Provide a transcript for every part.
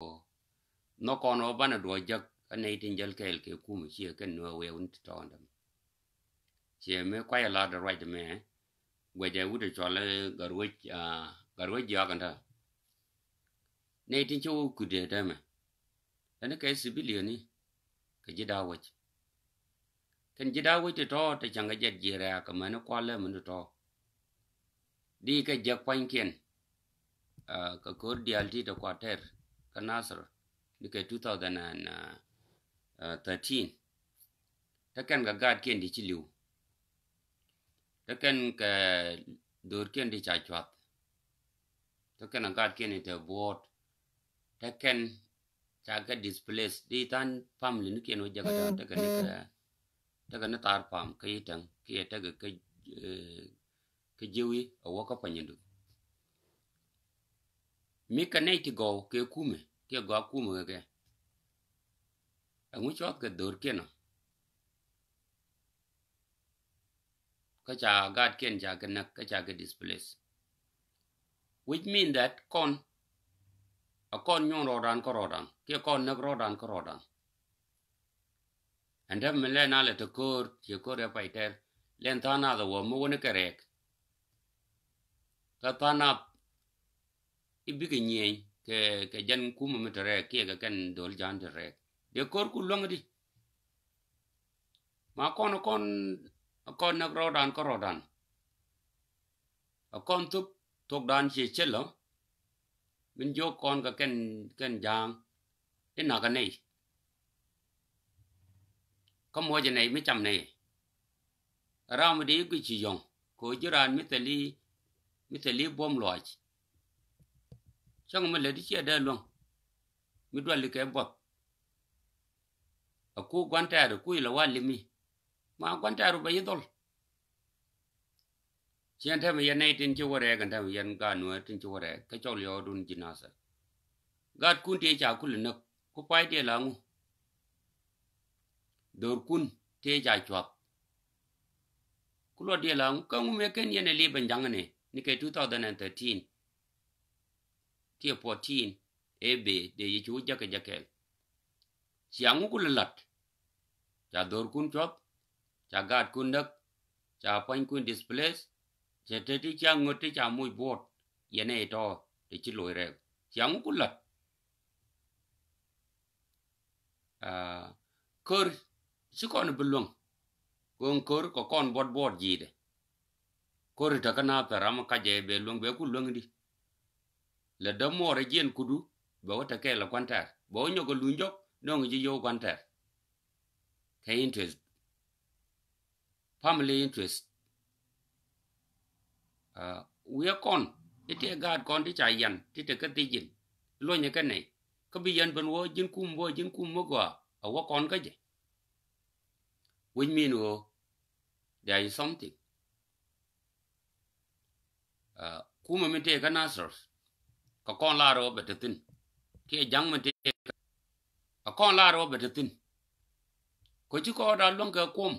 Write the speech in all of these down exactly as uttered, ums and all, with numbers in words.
nhɔk kɔn ɣöö banɛ duɔ̱ɔ̱c jäk kä nɛy tin jäl kɛɛl kɛ kumɛ ciɛ kɛn Nuäär wëë wun ti tɔɔndɛ. Ciɛ mi kuay a lat ruac mɛ guɛcɛ wut ɛ cɔl ɛ Gatwec, ah, Gatwec jiɔak ɛn täämɛ. Nɛy tin ci wä kui̱dɛ täämɛ ɛn kɛ civilian ni kɛ ji̱ da̱a̱ wec. Kɛn ji̱ da̱a̱ wec ti tɔ̱ te cäŋ kɛ jɛt ji̱ rɛ̈ɛ̈k kɛ mäni kualɛ min ti tɔ̱. Di kɛ jek pua̱nykiɛn, ah, kɛ ko̱r diaal ti te kuatɛr kä Nasir ni kɛ two thousand and thirteen. Te kɛn kɛ gaatkiɛn ti ci li̱w. Te kɛn kɛ dho̱rkiɛn ti ca cuath. Te kɛn kɛ gaatkiɛn ti te buɔɔt. Te kɛn ca kɛ displace di than family ni kiɛn wä jɛ kɛ tɔ̱, te kɛ ni kɛ, te kɛ ni thar pam kä yi täŋ kiɛ te kɛ kɛ, eh, kɛ jiwi a wä kä panyindu. Mi kɛ nɛy ti gɔw kɛ kumɛ kiɛ gɔaa kumɛ kɛ kɛ. Ɛŋu cuath kɛ dho̱rkiɛn ɔ? Kä ca gaatkiɛn ca kɛ näk, kä ca kɛ displace. Which mean that kɔn, a kɔn nyuɔn rɔɔdan kä rɔɔdan, kiɛ kɔn näk rɔɔdan kä rɔɔdan. Ɛn däm mi lɛ na lɛ te ko̱o̱r, ciɛ ko̱o̱r ɛ pay tɛr, lɛn tha̱a̱ŋ nath a wä mi wä ni kɛ rɛɛk. Kä tha̱a̱ŋ nath i̱ bikɛ nyieny kɛ, kɛ jɛn kumɛ mi te rɛɛk kiɛ kɛ kɛn dho̱l ja̱a̱n te rɛɛk. Dee ko̱r ku luäŋ di. Ma kɔn, kɔn, kɔn näk rɔɔdan kä rɔɔdan. A kɔn thuk, thukdan ciɛ cel ɔ. Min jiök kɔn kɛ kɛn, kɛn ja̱a̱ŋ. I̱ nakä nɛy. Kä muɔcɛ nɛy mi cam nɛy. Ram mi dee i̱ guic ci yɔ̱ŋ kɛ ɣöö ji̱ raan mi thil i̱, mi thil i̱ buɔ̱m luaac. Cäŋ mi lät i̱ ciɛ dee luäŋ mi duali kɛ buɔth. A ku gua̱n tɛɛr ku ilɛ wa limi ma gua̱n tɛɛr bɛ yi dhɔl. Ciɛn tɛmɛ yɛn nɛy tin ci wä rɛɛk ɛn tɛmɛ yɛn gaat Nuäär tin ci wä rɛɛk kä cɔl yɔɔdun ji̱ Nasir. Gaatkun tëë ca kul näk ku pay diɛ la ŋu. Dho̱rkun tëë ca cuath. Ku luɔt diɛ la ŋu kä ŋu mëë ken yɛn ɛ lip ɛn ja̱ŋ ɛnɛ ni kɛ two thousand and thirteen. Tiɛ fourteen ëë bëë dee yɛ cu jäkä jäkɛl. Cia ŋu ku lɛ la̱t. Ca dho̱rkun cuɔth, ca gaatkun näk, ca pua̱nykun displace, cɛ te ti cia ŋot ti ca moc buɔɔt yɛn ɛ tɔ̱ te ci loc rɛɛk. Cia ŋu ku la̱t. Ah, ko̱r ci kɔn bi luäŋ. Ko̱n ko̱r kɛ kɔn buɔt buɔt ji̱i̱dɛ. Ko̱r i̱ te kä na thɛr ram kac ɛ bɛ luäŋ bɛ ku luäŋ di. Lɛ dämuɔɔr ɛ jiɛn kudu bɛ wä te kɛɛl ɛ gua̱n tɛɛr bɛ wä nyɔk ɛ luny jɔk nöŋ ji̱ yio̱w gua̱n tɛɛr. Kɛ interest. Family interest. Ah, wiɛ kɔn i̱ ti gaat kɔn ti ca yan ti te kä thiec in luɔnyɛ kɛ nɛy kä bi yɛn ben wä ji̱n kum wä ji̱n kum mi gɔaa a wä kɔn kä jɛ. Which mean ɣöö there is something. Ah, kumɛ mi tëë kä Nasir kɛ kɔn la rɔ bɛ te thi̱n. Kiɛ ja̱ŋ mi tëë kɛ kɔn la rɔ bɛ te thi̱n. Kɔ ci kɔɔr da luäŋ kɛ kuɔm.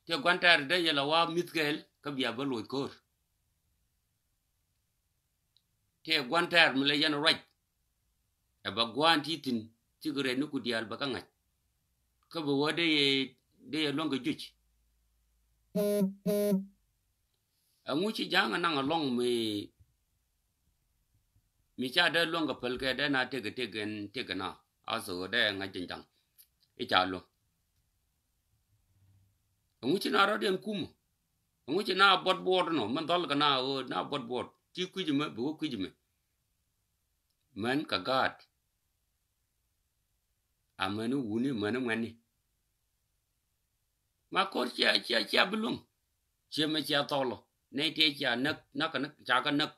Tëë gua̱n tɛɛr dee yɛ la wa mi̱th kɛɛl kä bia bä loc ko̱o̱r. Tëë gua̱n tɛɛr mi la yɛn ruac. Ɛ bɛ gua̱a̱n ti thi̱n cikɛ rɛt ni ku diaal bɛ kä ŋa̱c. Kä bɛ wä dee yɛ, dee yɛ luäŋ kɛ juc. Ɛŋu ci ja̱a̱ŋ anaŋ alɔŋ mi, mi ca dee luäŋ kɛ päl kɛ dee na tëk tëk ɛn tëk na. A thok dee ŋa̱c jɛn ja̱ŋ i̱ ca luäŋ. Ɛŋu ci na rɔ̱diɛn kumä. Ɛŋu ci na buɔt buɔt nɔ mɛn dhɔl kɛ na ɣöö na buɔt buɔt ti kui̱c mɛ bi wä kui̱c mɛ. Män kɛ gaat. Amäni wuni mäni ŋuɛ̈tni. Ma ko̱r cia, cia, cia bi luäŋ. Cia mɛ cia thɔlɔ nɛy tëë cia näk, näk, näk, ca kä näk.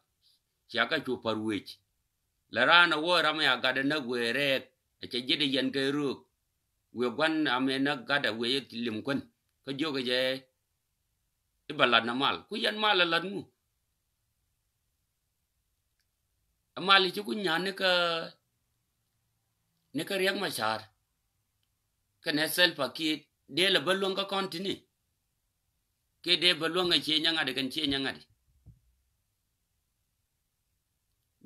Cia kä cu pär wec. Lɛ raan a wä ram ya gatdɛ näk wëë rɛɛk. A cɛ ji̱t a yɛn kɛ röök. Wëë gua̱n amɛ näk gatdɛ wëë lim kuän kä jiök a jɛ. I̱ bä lat na mal ku yɛn mal a lat ŋu. Ɛ mal i̱ ci ku nyan ni kä, ni kä Riɛk Macar. Kɛnɛ Salva Kiir dee lɛ bä luäŋ kä kɔn tini. Kiɛ dee bä luäŋ ɛ cie nyaŋa̱t kɛn cie nyaŋa̱t.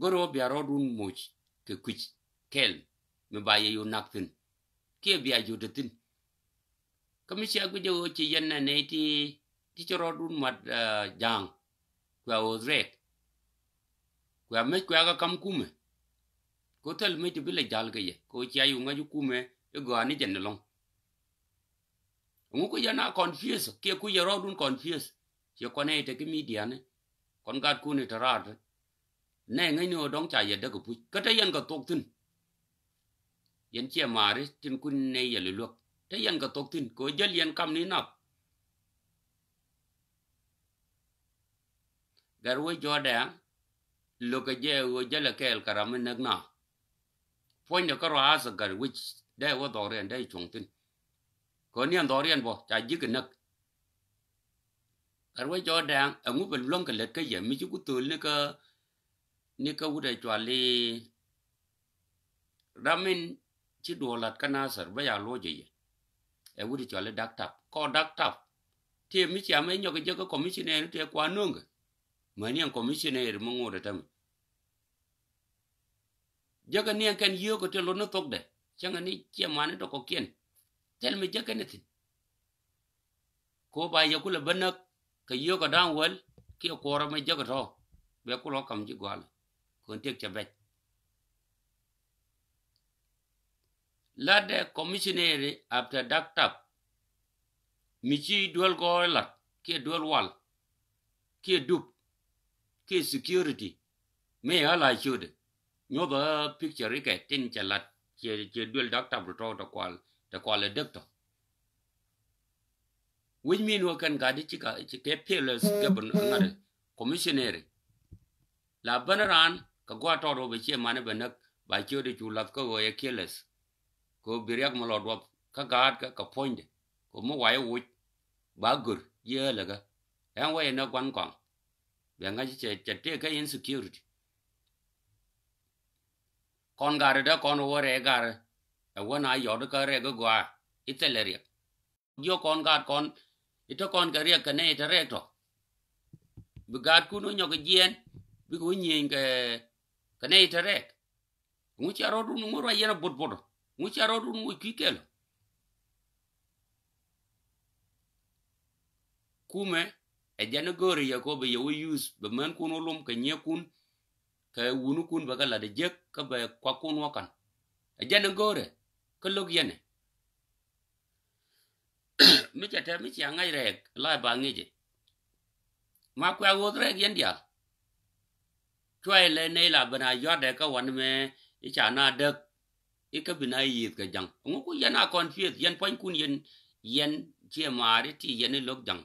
Go̱r wä bia rɔɔdun moc kɛ kui̱c kɛl mi ba yɛ yo̱o̱ nak thi̱n kiɛ bia jo̱o̱t thi̱n. Kä mi cia guic ɛ ɣöö ci yɛn ɛ nɛy ti ti ci rɔɔdun mat ja̱a̱ŋ kuɛ ɣööth rɛɛk kuɛ mec kuɛ kä kam kumɛ. Kɛ ɣöö thil mec ti bi lɛ ja̱l kɛ yɛ kɛ ɣöö cia yɛ ŋa̱c kumɛ i̱ gɔaa ni jɛn ɛlɔ̱ŋ. Ɛŋu ku yɛn a confuse kiɛ ku yɛ rɔɔdun confuse? Ciɛ kɔn ɛ ite ki midiani kɔn gat kuni te raar te. Nɛ ŋäcni ɣöö dɔ̱ŋ ca yɛ däk kɛ puc kä te yɛn kɛ thok thi̱n. Yɛn ciɛ maari tin kun nɛ yɛl iluäk te yɛn kɛ thok thi̱n kɛ ɣöö jäl yɛn kam ni nath. Gat wec jɔɔdɛ lo̱kɛ jɛ ɣöö jälɛ kɛɛl kɛ ram mi näk na. Puɔ̱nydɛ kä rɔ athɛ gat wec dee wä dhɔriɛn dee cuɔ̱ŋ thi̱n. Kɛ ɣöö niɛn dhɔriɛn bɔ ca ji̱ kɛ näk. Gat wec jɔɔdɛ ɛŋu bɛ luäŋ kɛ lät kä yɛ mi ci ku thöl ni kä ni kä wut ɛ cuali. Ram in ci duɔl lat kä Nasir bä ya luɔc yɛ. Ɛ wut cuali Dak Tap kɔ Dak Tap. Tëë mi cia mɛ nyɔk jɛ kä commissioner tëë kua nöŋkɛ. Mäni ɛn commissioner mi ŋot ɛ tämɛ. Jäkä ni ɛn kɛn yio̱o̱k ɛ tëë lot ni thokdɛ cäŋɛ ni ciɛ mani tɔkɔkiɛn. Thil mi jäkä ni thi̱n. Ko ba yɛ kulɛ bä näk kɛ yio̱o̱k ɛ da̱a̱ŋ wäl kiɛ kuɔrä mɛ jäkä tɔ̱. Bɛ kulɛ ɣä kam ji̱ gɔalɛ kɔn tiek cɛ bɛc. Latdɛ commissionary after Dak Tap. Mi ci duel gɔɔy lat kiɛ duel wal kiɛ dup kiɛ security. Mi ala ciötdɛ nyuɔth ɛ picture ikɛ tin cɛ lat ciɛ ciɛ duel Dak Tap tɔ̱ tɛ kual tɛ kual ɛ däk tɔ̱. Wi̱c min wä kɛn gat i̱ ci ka ci kɛ peerless governor ŋa̱t commissionary. La bän raan kɛ gua̱a̱r tɔɔt wä bɛ ciɛ mani bɛ näk ba ciötdɛ cu lath kä ɣöö yɛ careless. Kɛ ɣöö bi riɛk mi lɔ duɔth kä ga̱a̱tkɛ kɛ puɔ̱nydɛ kɛ ɣöö mi wayɛ woc ba gör ji̱ ɣäläkä. Ɛn wä yɛ näk gua̱n kɔaŋ. Bɛ ŋa̱c cɛ cɛ tëëk kä insecurity. Kɔn gat dee kɔn wä rɛɛ gat ɛ wä na yɔt kä rɛɛk i̱ gɔaa i̱ thilɛ riɛk. Jiɔ kɔn gaat kɔn i̱ te kɔn kɛ riɛk kɛ nɛy te rɛɛk tɔ. Bi gaatkun wä nyɔk kɛ jiɛɛn bikɛ wä nyieny kɛ kɛ nɛy te rɛɛk. Ŋu cia rɔɔdun ŋu ruac yɛn a bot bot ŋu cia rɔɔdun ŋu kui̱ kɛl. Kumɛ ɛ jɛn i̱ go̱o̱ri yɛ kɔ bɛ yɛ wä yuth bɛ mänkun wä lom kɛ nyiekun kɛ wunikun bɛ kɛ lat ɛ jiäk kä bɛ kuakkun wä ka̱n. Ɛ jɛn i̱ go̱o̱rɛ kä lo̱k yɛnɛ. Mi cɛ tɛm mi cia ŋa̱c rɛɛk la ba ŋi̱ci. Ma kuɛ ɣöth rɛɛk yɛn diaal. Cuay lɛ nɛy la ben a yua̱tdɛ kä wan mɛ i̱ ca na däk i̱ kä bi na yiëth kɛ ja̱ŋ. Ŋu ku yɛn a confuse yɛn pua̱nykun yɛn yɛn ciɛ maari ti yɛn i̱ lo̱k ja̱ŋ.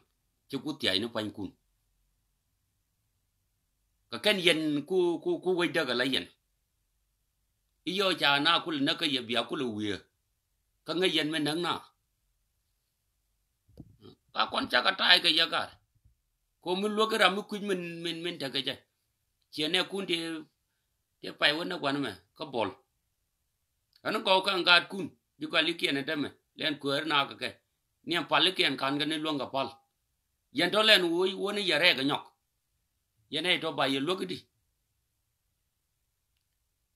Ci ku thia̱c ni pua̱nykun. Kɛ kɛn yɛn ku ku ku wec däk ala yɛn. I̱ yɔ ca na kulɛ näk kä yɛ bia kulɛ wiee. Kä ŋäc yɛn mi näk na. Ka kɔn cakɛ ta̱a̱y kɛ yɛ gar. Ko mi luäk ram mi kui̱c min min min tekɛ jɛ. Ciɛ nɛ kun ti ti pay wä nɛ gua̱n mɛ kä bol. Ɛn gɔw kä ŋ gaatkun ji̱ gɔalikiɛn ɛ tämɛ lɛn kuäär na kɛ kɛ. Niɛn palikiɛn ka̱n kɛ ni luäŋ kɛ pal. Yɛn tɔ lɛn woc wä ni yɛ rɛɛk ɛ nyɔk. Yɛn ɛ tɔ ba yɛ luäk di.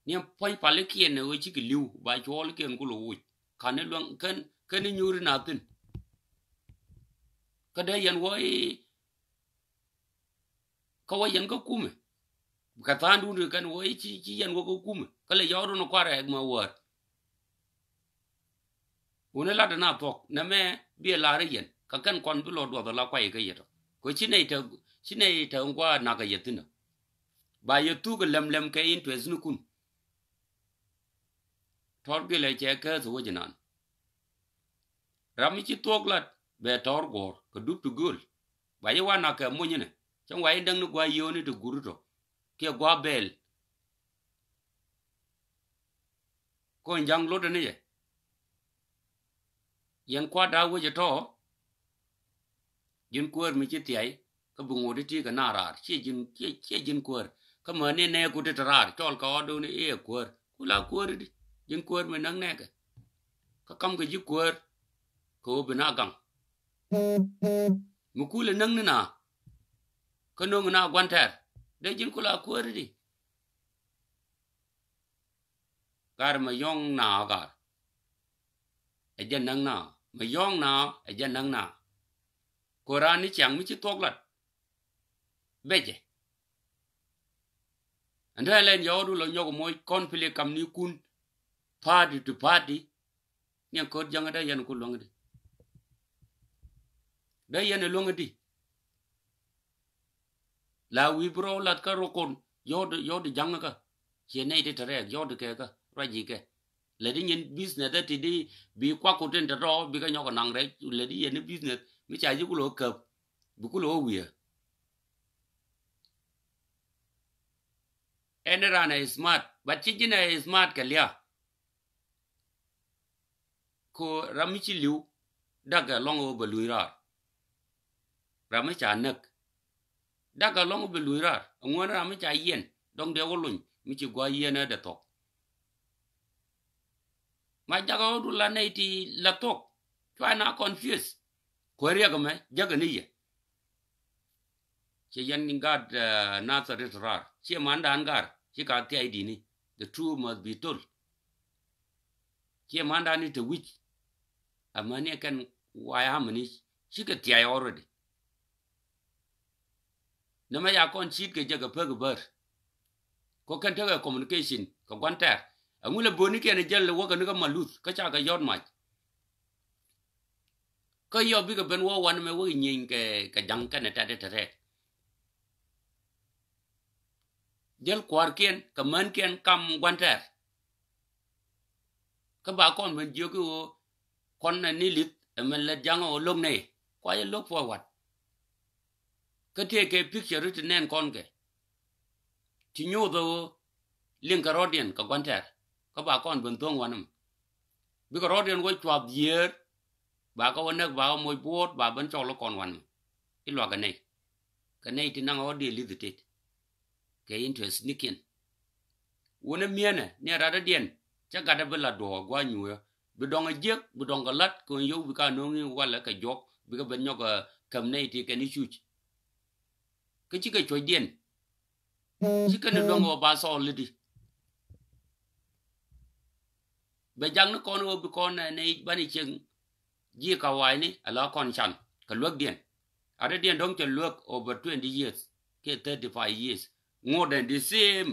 Niɛn puɔ̱ny palikiɛn ɛ ɣöö cikɛ li̱w ba cuɔɔlikiɛn ku lɔ woc. Ka̱n ni luäŋ kän kän ni nyuuri na thi̱n. Kä dee yɛn wä i̱ kä wä yɛn kä kumɛ. Kɛ tha̱a̱ŋdun ri kɛn wä i̱ ci ci yɛn wä kä kumɛ kä lɛ yɔɔdun kuarɛ ɛk mɛ wäär. Wuni lat na thuɔk nɛ mɛ bi lar yɛn kä kɛn kɔn bi lɔ duɔth la kuay kä yɛ tɔ. Kɛ ci nɛy te ci nɛy te ŋuan nak kɛ yɛ thi̱n. Ba yɛ thuk lɛm lɛm kɛ interest ni kun. Tɔr gilɛ cɛ kääth wä jinan. Ram mi ci thuɔk lat bɛ tɔr guɔr kɛ dup ti gööl. Ba yɛ wa nak kɛ muny inɛ cäŋ wa yɛ däŋ ni guay yio̱o̱ni ti guri tɔ kiɛ gua̱a̱ bɛɛl. Kɔn ja̱ŋ lotdä ni jɛ. Yɛn kua̱r da̱a̱ wecɛ tɔ̱. Ji̱n kuäär mi ci thia̱y kä bi ŋot i̱ ti̱i̱ kɛ na raar ciɛ ji̱n ciɛ ciɛ ji̱n kuäär. Kä mäni nɛɛku ti te raar cɔl kɛ ɣɔ̱t do̱ni i̱ ɛ kuäär ku la kuäär i̱di. Ji̱n kuäär mi näk nɛɛkɛ kä kam kɛ ji̱ kuäär. Kɛ ɣöö bi na gaŋ mi kulɛ näk ni na. Kä no̱ŋ na gua̱n tɛr dee ji̱n ku la kuäär i̱di. Gar mɛ yɔ̱ŋ na gar. Ɛ jɛ näŋ na. Mɛ yɔ̱ŋ na, ɛ jɛ näŋ na. Ko raan ni ciaŋ mi ci thuɔ̱k lat. Becɛ. Ɛn te lɛn yɔɔdu lɔ nyɔk moc kɔn pili kam ni kun. Party to party. Ni ko̱r jäŋä dee yɛn ku luäŋ di. Dee yɛn luäŋ di. La wi̱i̱ bi rɔ lat kä rɔ kon yɔɔdu, yɔɔdu ja̱ŋä kä. Ciɛ nɛy ti te rɛɛk yɔɔdu kɛ kä ruac yi kɛ. Lɛ di nyin business ti di bi kuak ku tin te rɔ bi kä nyɔk naŋ rɛc lɛ di yɛn business mi ca yi ku lɔ käp. Bi ku lɔ wi̱i̱. Ɛn ran ɛ smart, but ci ji̱n ɛ smart kɛ lia̱a̱. Ko ram mi ci li̱w dakɛ lɔŋ ɣöö bɛ luny raar. Ram mi ca näk dakɛ lɔŋ ɣöö bɛ luny raar. Ɛŋuɛn ram mi ca yiɛn dɔ̱ŋ dee wä luny mi ci gua̱a̱ yiɛn ɛ dɛ thok. Ma jakä ɣöö du la nɛy ti la thok. Cua na confuse. Kuɛ riɛk ɛmɛ jäkä ni yɛ. Ci yɛn gat Nathɛrɛth raar ci mandan gar ci ka thiay dini. The truth must be told. Ci mandan ni te wi̱c. Amäni kɛn waya mani ci kɛ thiay already. Nɛ mɛ ya kɔn cit kɛ jɛ kɛ pek bär. Ko kɛn tekɛ communication kɛ guan tɛr. Aŋu lɛ böni kɛn jɛl wä kɛ ni kä maluth kä ca kɛ yɔt mac. Kä yɔ bikɛ ben wä wan mɛ wä nyieeny kɛ kɛ jaŋ kɛn tɛt tɛt. Jäl kua̱rkiɛn kɛ mänkiɛn kam gua̱n tɛr. Kä ba kɔn ben jiök i̱ ɣöö kɔn ɛ ni li̱th ɛmɛ lät jaŋ ɛ ɣöö lo̱k nɛy kua jɛ lo̱k puɔ̱ wat. Kä tëëkɛ picture ti nɛn kɔn kɛ ti nyoth ɛ ɣöö liŋ kɛ rɔ̱diɛn kɛ gua̱n tɛr. Kä ba kɔn ben tho̱ŋ wanɛ mɛ bikɛ rɔ̱diɛn wä cuath yiëër. Ba kɛ wä näk ba kɛ moc buɔ̱ɔ̱t ba ben cɔl kɔn wanɛ mɛ i̱ luakä nɛy. Kɛ nɛy ti naŋ ɣɔ̱t diɛ li̱th tet kɛ interest nikiɛn. Wunɛ mienɛ ni ɛ rat ɛ diɛn cä gat ɛ bi la duɔɔk gua̱a̱ nyuuɛ bi dɔŋ ɛ jiäk bi dɔŋ kɛ la̱t kɛ ɣän yio̱w bi ka no̱o̱ŋ i̱ walɛ kɛ juɔk bikɛ ben nyɔk ɛ käm nɛy ti kɛn i̱ cuc. Kä cikɛ cuɔ̱cdiɛn cikɛ ni dɔŋ ɛ wä ba thɔɔl i̱di. Bɛ jak ni kɔn ɣöö bi kɔn nɛ nɛ banɛ cieŋ ji̱ ka wa̱a̱cni ala kɔn can kɛ luäkdiɛn. Arɛdiɛn dɔ̱ŋ cɛ luäk over twenty years kiɛ thirty five years. Ŋot ɛn the same.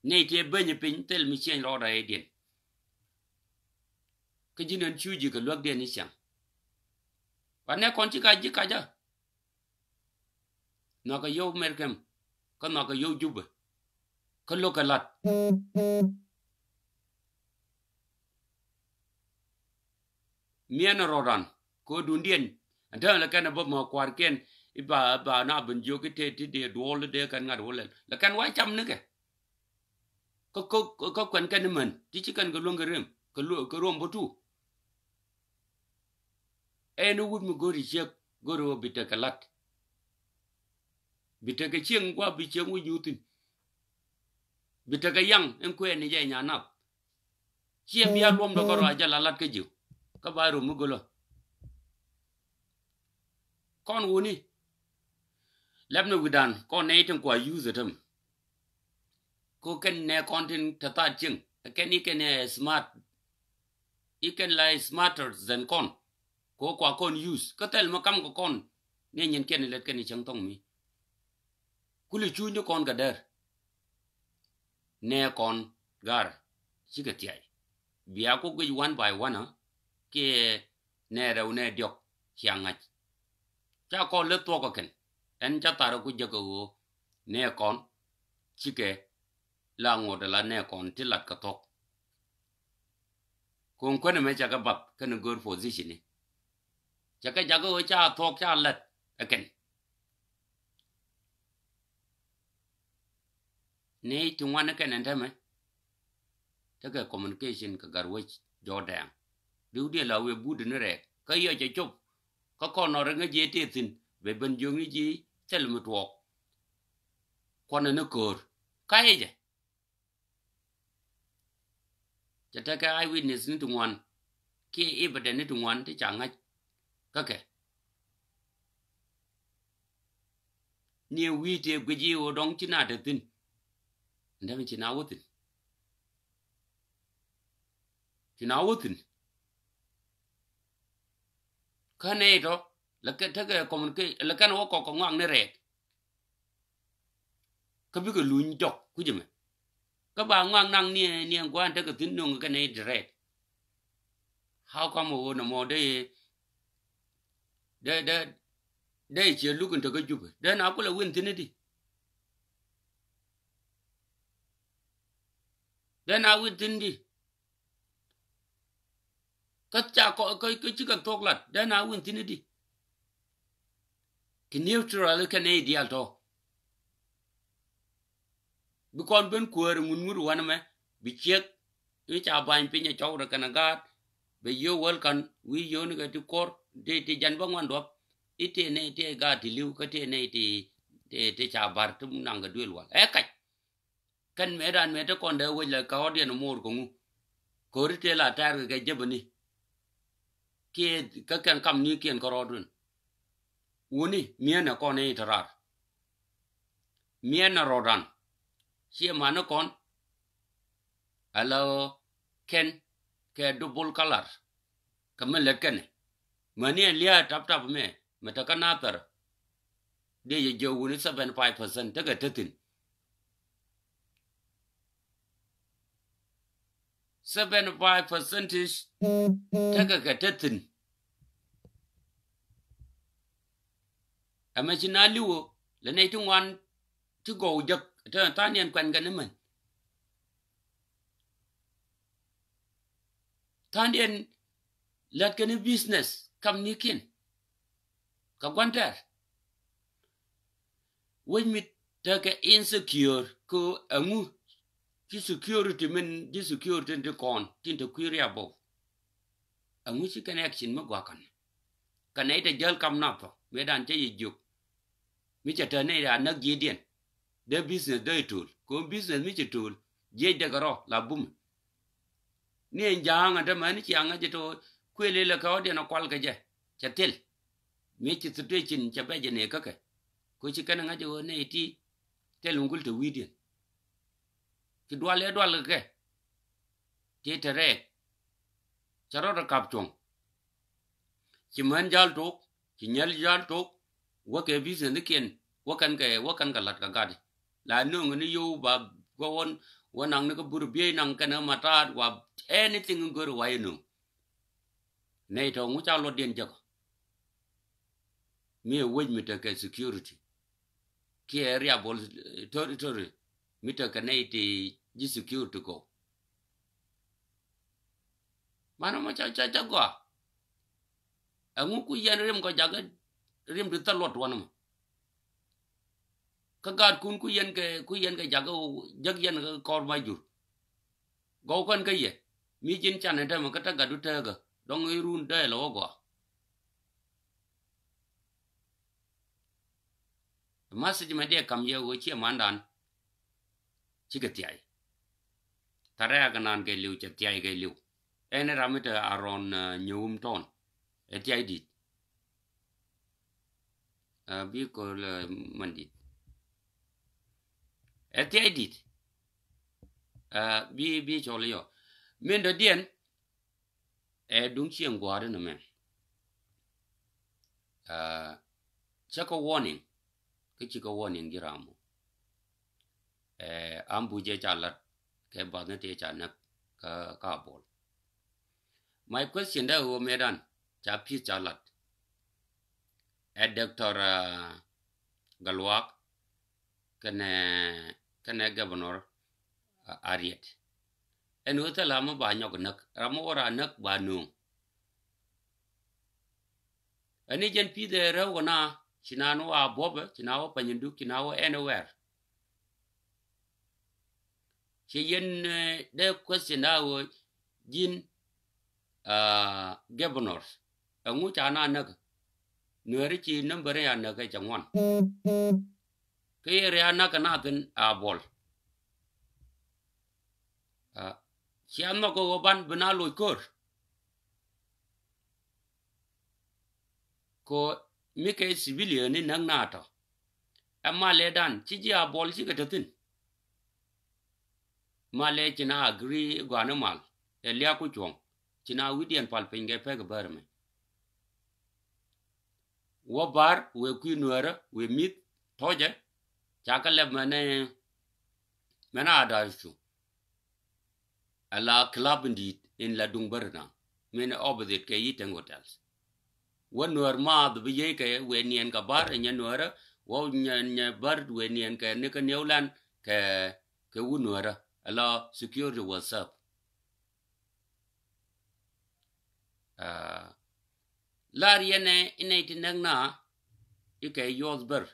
Nɛy tëë beny piny thil mi cieŋ rɔɔdɛ rɛydiɛn. Kä ji̱n ɛn cu ji̱ kɛ luäkdiɛn ni ciaŋ. Banɛ kɔn ci ka ji̱ kacä. Nhɔakɛ yio̱w Mɛrkɛm kä nhɔakɛ yio̱w Jubɛ. Kä lo̱kɛ la̱t. Miɛn rɔɔdan kɛ ɣöö duundiɛn. Ɛn täämɛ lɛ kɛn ɛ bä mɛ kua̱rkiɛn i̱ ba ba na ben jiök i̱ te ti dee duɔɔl i̱ dee kɛn ŋa̱t wä lɛl lɛ kɛn wa cam nikɛ. Kä kä kä kuɛn kɛn imän ti ci kɛn kɛ luäŋ kɛ rem kɛ luäŋ kɛ ruɔm bä tu. Ɛn i̱ wut mi go̱ri ciek go̱ri wä bi tekɛ lat. Bi tekɛ cieŋ gua bi cieŋ wi̱c nyuuthin. Bi tekɛ yaŋ in kuɛɛni jɛ nya nath. Ciɛ bia luɔmdɔ kɛ rɔ a jɛ la lat kä ji̱ kä ba rom mi go̱lä. Kɔn wuni lɛp ni wi̱dan kɔn nɛy tin kua yuth ɛ täm. Ko kɛn nɛ kɔn tin te thaat cieŋ kɛn i̱ kɛn ɛ smart. I̱ kɛn la smarter than kɔn. Ko kua kɔn yuth kä thɛl mi kam kɛ kɔn. Ni nyin kɛn lɛt kɛn i̱ cäŋ thɔŋ mi kuli cuny ni kɔn kɛ däär. Nɛ kɔn gar cikɛ thiay. Bia ku guic one by one a kiɛ nɛ rɛw nɛ diɔk cia ŋa̱c. Ca kɔn lɛ thuɔk kɛ kɛn ɛn ca thar ku jäk kɛ ɣöö nɛ kɔn cikɛ la ŋot ala nɛ kɔn ti lat kɛ thuɔk. Kun kuɛn ɛmɛ ca kɛ bath kɛn good position ni. Ca kɛ jakä ɣöö ca thuɔk ca lat ɛ kɛn. Ni ti ŋuan ni kɛn ɛn tämɛ. Tekɛ communication kɛ gat wec jɔɔdɛŋ. Riwdiɛn la wëë but ni rɛɛk kä yɔc cɛ cop. Kä kɔn nɔ rɛ ŋäc jiɛ tëë thi̱n bɛ ben jiökni ji̱ thil mi tuɔɔk. Kuɔnɛ ni köör ka yecɛ. Cɛ tekɛ eye witness ni ti ŋuan kiɛ evidence ni ti ŋuan ti ca ŋa̱c kä kɛ. Ni ɛ wi̱i̱ tëë guic i̱ ɣöö dɔ̱ŋ ci na te thi̱n. Ndɛm ci na wä thi̱n. Ci na wä thi̱n. Kä nɛy tɔ la kɛ tekɛ communicate la kɛn wä kɔk kɛ ŋɔak ni rɛɛk. Kä bikɛ luny jɔk kui̱c ɛmɛ. Kä ba ŋɔak naŋ niɛ niɛ gua̱a̱n tekɛ thi̱n no̱ŋ kɛ nɛy ti rɛɛk. How come ɣöö nɔmɔ dee dee dee dee ciɛ luk in tekä Jubɛ dee na kulɛ win thi̱n i̱di. Dee na win thi̱n i̱di. Kä ca kɔ kä kä cikɛ thok lat dee na win thi̱n i̱di. Kɛ neutral kɛ nɛy diaal tɔ. Bi kɔn ben kuäär ŋun ŋut wanɛ mɛ bi ciek. Mi ca ba̱ny piny ɛ cɔwdɛ kɛnɛ gaat bɛ yio̱w wäl kan wi̱i̱ yio̱w nikɛ ti kuɔr ti ti jan bä ŋuan duɔ̱p. I̱ tëë nɛy tëë gaat ti li̱w kä tëë nɛy ti ti ti ca ba̱r ti naŋ kɛ duël wal ɛ kac. Kɛn mëëdan mëë te kɔn dee wec la ka ɣɔ̱diɛn moor kɛ ŋu. Ko̱ri tëë la tɛɛr kɛ kɛ jepä ni. Kiɛ kä kɛn kam ni kiɛn kärɔɔdun. Wuni miɛn ɛ kɔn i̱ te raar. Miɛn ɛ rɔɔdan. Ciɛ mani kɔn. Ala kɛn kɛ double color. Kɛ mi lät kɛnɛ mäni ɛ lia̱a̱ tap tap mɛ. Mɛ te kä nathɛr. Diɛ yɛ jiɛ wuni seventy five percent tekɛ te thi̱n. Seventy five percentage tekɛ kɛ te thi̱n. Ɛmɛ ci na li̱wä lɛ nɛy ti ŋuan ti gɔw jek te tha̱a̱ŋdiɛn kuɛn kɛ ni män. Tha̱a̱ŋdiɛn lät kɛ ni business kam ni kiɛn. Kɛ gua̱n tɛɛr wec mi tekɛ insecure kɛ ɛŋu. Ci security min ji̱ security ti kɔn tin te kui̱ riabou. Ɛŋu ci kɛn action mi gua̱a̱ kan kɛ nɛy te jäl kam nath thɔ mëëdan cä yɛ jiök. Mi cɛ te nɛy a näk jiëcdiɛn. Dee business dee to̱l ko̱n business mi cɛ to̱l. Jiëc dee kɛ rɔ la bumɛ. Ni ɛn ja̱a̱ŋ ɛn te mɛni ciaŋ ŋäc ɛ to̱ kuël ilɛ kɛ ɣɔ̱diɛn ɛ kual kɛ jɛ cɛ thil. Mi ci situation cɛ bɛ jɛ nëë käkɛ. Ko ci kɛn ɛ ŋäc ɛ ɣöö nɛy ti thil mi gul te wi̱i̱diɛn. Ci dual ɛ dual kɛ kɛ ti te rɛɛk. Cɛ rɔt ɛ kap cuɔ̱ŋ. Ci män jal tok ci nyɛl jal tok. Wä kɛ business ni kiɛn wä kɛn kɛ wä kɛn kɛ la̱t kɛ gat. La nöŋ ni yow ba wä wä naŋ ni kä bur biey naŋ kɛn kä mataat wa anything in gör wa yɛ nöŋ. Nɛy tɔ̱ ŋu ca luɔtdiɛn jäk. Mi ɛ wec mi tekɛ security kiɛ riabol territory mi tekɛ nɛy ti ji̱ security kɔ. Manɛ mɔ ca ca ca gɔaa. Ɛŋu ku yɛn rim kɔ jakä rim ti thäl luɔt wanɛ mɔ. Kä gaatkun ku yɛn kɛ ku yɛn kɛ jakä jäk yɛn kɛ kɔr ma jur. Gɔw kɛn kä yɛ mi ji̱n canɛ tɛmɛ kä te gatdu teekä dɔŋ irun dee lɛ wä gɔaa. Message mɛ diɛ kam yɛ ɣöö ciɛ mandan. Cikɛ thiay. Tharɛɛk nan kɛ liw cɛ thiay kɛ liw. Ɛn ram mi te around nyewum tɔn. Ɛ thiay dit. Bi kol mandit. Ɛ thiay dit. Bi bi cɔl yɔ min dɔ diɛn. Ɛ duŋ cieŋ gua̱a̱ri ni mɛ. Cä kä warning kä ci kä warning ji̱ ram mɔ. Ɛ ambush ɛ ca lat kɛ bath ni tëë ca näk kä kä Abol. My question dee ɣöö mëëdan ca pi̱th ca lat. Ɛ Doctor Galuak kɛnɛ kɛnɛ Governor Ariet. Ɛn ɣöö thilɛ ram mi ba nyɔk näk ram mi wä ra näk ba nööŋ. Ɛn i̱ jɛn pi̱th ɛ rɛw kɛ na ci na ni wä a buɔpɛ ci na wä panyinduk ci na wä anywhere. Ci yɛn dee question a ɣöö ji̱n governors ɛŋu ca na näk. Nuɛɛri ci number in a näk ɛ cɛ ŋuan. Kä yɛ ria näk kɛ na thin a buɔl. Cia nhɔk kɛ ɣöö ban bi na loc ko̱r. Kɛ mi kɛ civilian ni näk na tɔ. Ɛ malɛ dan ci ji̱ a buɔl cikɛ te thin. Malɛ ci na agree gɔaa ni mal ɛ liak ku cuɔ̱ŋ. ci na wi̱diɛn pal piny kɛ pek bär mɛ. Wä bar wëë kui̱ nuäärä wëë mi̱th tɔ̱cɛ. Ca kɛ lɛp mɛnɛ, mɛnɛ a da̱a̱c cu. Ala club in di̱i̱t in la duŋ bär na min opposite kɛ Yi̱t Tɛŋ Hotels. Wä nuäär maath bi yiey kɛ wëë niɛn kɛ bar in nyɛ nuäärä, wä nyɛ, nyɛ bar wëë niɛn kɛ ni kɛ Newland kɛ, kɛ wut nuäärä. Ala security was served. Aa, lar yɛnɛ inɛ ti näk na ikɛ yuɔth bär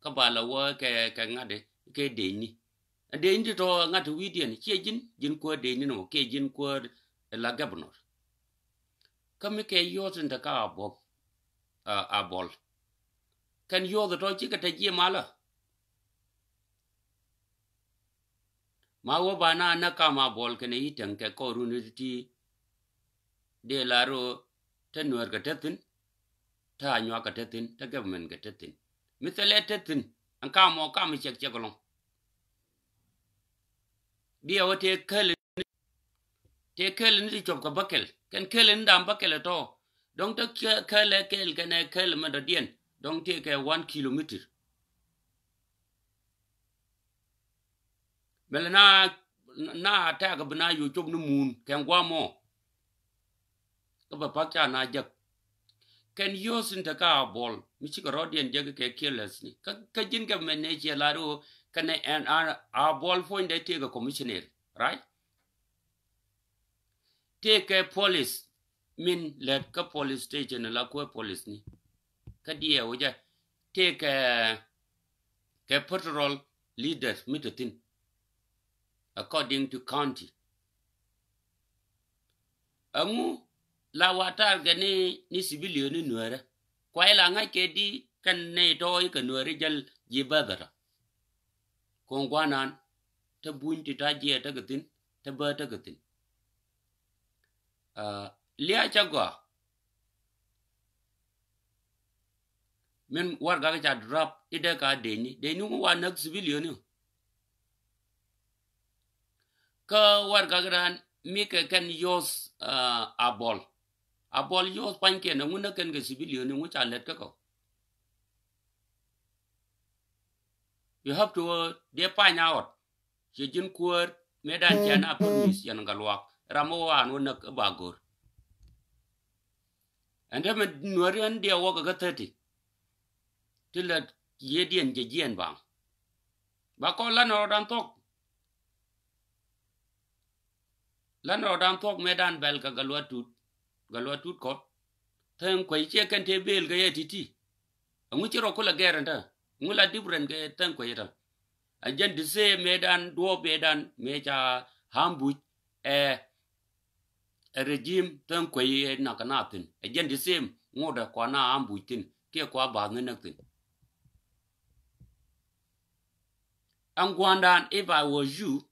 kä ba la wä kɛ, kɛ ŋa̱t ikɛ denyni. Ɛ denyni ti tɔ ŋa̱t wi̱i̱diɛn ciɛ ji̱n, ji̱n kuäär denyni nɔ kiɛ ji̱n kuäär la governor. Kä mi kɛ yuɔth in te ka a buɔth, a, a buɔl. Kɛn yuɔth tɔ cikɛ te jiɛ malä. Ma wä ba na näk kam a buɔl kɛnɛ Yi̱t Tɛŋ kɛ kɔr run ti ti. Dee la ro te nuäär kɛ te thi̱n, te a nyuak kɛ te thi̱n, te government kɛ te thi̱n. Mi thilɛ te thi̱n ɛn kam ɔ kam cɛk cɛk lɔŋ. Diɛ wä tëë käl, tëë käl ni ti cuɔp kɛ bäkɛl kɛn käl ni dam bäkɛl ɛ tɔ. Dɔŋ te käl ɛ käl kɛnɛ käl mɛ dɔ̱diɛn dɔŋ tëë kɛ one kilometer. Mɛlɛ na, na attack bi na yo̱o̱ cop ni muun kɛn guam ɔ. Kä bɛ pak ca na jek. Kɛn yio̱o̱s in te ka a buɔl mi cikɛ rɔɔdiɛn jek kɛ carelessni. Kä, kä ji̱n kɛ mɛn nɛ ciɛ lar i̱ ɣöö kɛn ɛ ɛn a, a buɔl puɔ̱nydɛ tëëkɛ commissioner, right? Tëëkɛ police min lät kä police station la kuɛ policeni. Kä diɛ wä jɛ tëëkɛ kɛ patrol leaders mi te thi̱n according to county. Ɛŋu la wa target ni, ni civilian ni nuäärä. Kuay la ŋa̱c kɛ di kɛn nɛy tɔɔy kɛ nuäärä jäl ji̱ bäthätɔ. Kuɔ̱ŋ gua̱nan te buny ti ta̱ jiɛ tekɛ thi̱n, te bä tekɛ thi̱n. Aa, lia̱a̱ cä gɔaa. Min warɛgak ca drop i̱ dee ka denyni, denyni ŋu wa näk civilian i̱. Kä warɛgak ran mi kɛ kɛn yio̱o̱s, aa, a buɔl. A buɔl yio̱o̱s pa̱nykiɛn ɛŋu näk kɛn kɛ civilian i̱ ŋu ca lät kä kɔ. You have to, uh, dee pany a ɣɔt. Ciɛ ji̱n kuäär mëëdan ciɛ na promise yɛn kä luaak ram mi waan wä näk i̱ ba go̱r. Ɛn te mi nuääri ɛn diɛ wäkɛ kä thirty. Ti lät yiëëdiɛn jɛ jiɛn baŋ. Ba kɔn lan rɔɔdan thuɔ̱k. Lan rɔɔdan thuɔ̱k mëëdan bɛl kɛ Galuak Tut. Galuak Tut kɔ. Thäŋ kuec ciɛ kɛn te bel kɛ yɛ ti̱ti̱. Ɛŋu ci rɔ kulɛ gɛr ɛn tä? Ɛŋu la different kɛ thäŋ kuec ɛ tä? Ɛ jɛn the same mëëdan duɔɔp mëëdan mëë ca ambush ɛ, ɛ regime thäŋ kuec ɛ nak kɛ na thi̱n. Ɛ jɛn the same ŋotdɛ kua na ambush thi̱n kiɛ kua bath ni näk thi̱n. Ɛn gua̱ndan, if I was you,